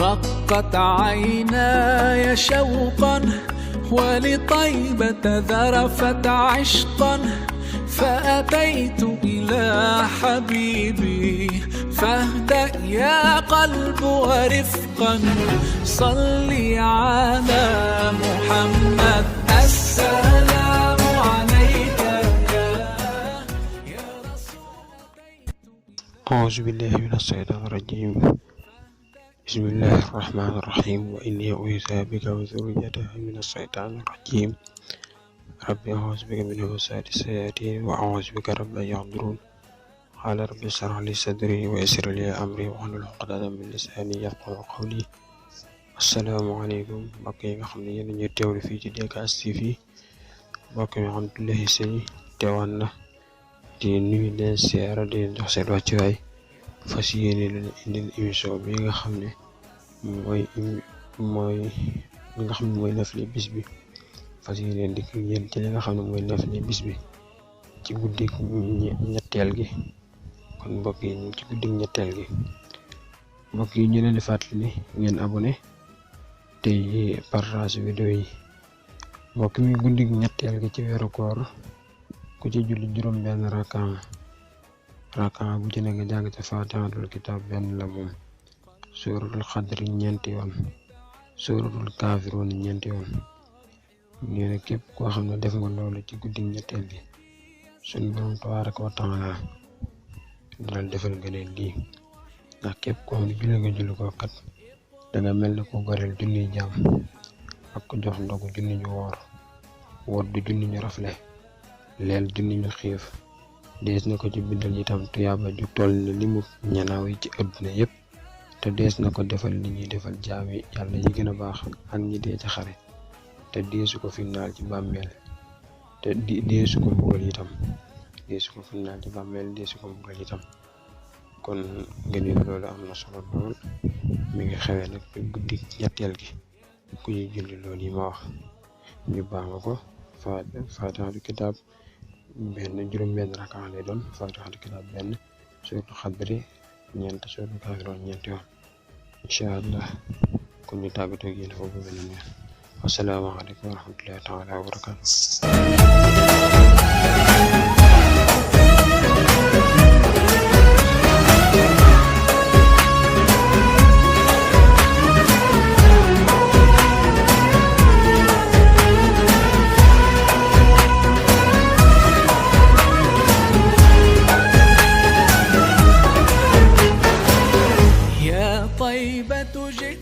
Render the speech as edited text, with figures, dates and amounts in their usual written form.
رقت عيناي شوقا ولطيبة ذرفت عشقا فأتيت إلى حبيبي فاهدأ يا قلب ورفقا صلي على محمد السلام عليك يا رسول. أعوذ بالله من الشيطان الرجيم. بسم الله الرحمن الرحيم. وإني أعيذها بك وذريتها من الشيطان الرجيم. ربي أعوذ بك من همزات الشياطين وأعوذ بك رب أن يحضرون. قال ربي اشرح لي صدري ويسر لي أمري واحلل عقدة من لساني يفقهوا قولي. asalaamaaleykum mbokk yi nga xam ne yéen ñu teewlu fii ci DKS TV. mbokk mi Abdoulaye Seye teewaan na di nuyu leen siyaara di leen jox seen wàccuwaay fas yéene leen indil émission bi nga xam ne mooy nafile bis bi. fas yéene dikk yéen ci li nga xam ne mooy nafile bis bi ci guddik ñetteel gi. kon mbokk yi ñu ci guddik ñetteel gi mbokk yi ñu leen di fàttali ngeen abonné tey partage vidéo yi. mbokk mi guddik ñetteel gi ci weeru koor ku ci julli juróom benn rakaa bu ci ne nga jàng ci faatihatul kitaab benn la moom, suuratul xadri ñeenti yoon, suuratul kaafiruun ñeenti yoon. nee na képp koo xam ne def nga loolu ci guddik ñetteel gi suñu borom tabaaraka wa taala dina defal nga leen lii. ndax képp koo xam ne julli ko kat danga mel ne ko goreel junni jaam ak ko jox ndogu junni ñu woor du junni ñu rafle leel junni ñu xiif. dees na ko ci bindal itam tuyaaba ju toll ne limu ñanaaw yi ci àdduna yépp, te dees na ko defal li ñuy defal jaami yàlla yi gën a baax ak ñi dee ci xare, te deesu ko finnaal ci bàmmeel te deesu ko mbugal itam kon ngeen loolu am na solo lool. mi ngi xewee nag ci guddi ñetteel gi ku ñuy julli loolu yi ma wax ñu baama ko faatihatul kitaab benn juróom benn rakaa lay doon, faatihatul kitaab benn, suuratul xadri ñeent, suuratul kaafiruun ñeenti yoon. incha allah kon ñu tàggatoo ak yéen foofu beneen yoon. asalaamaaleykum wa rahmatullahi taala wa barakaatu. يا طيبة جئت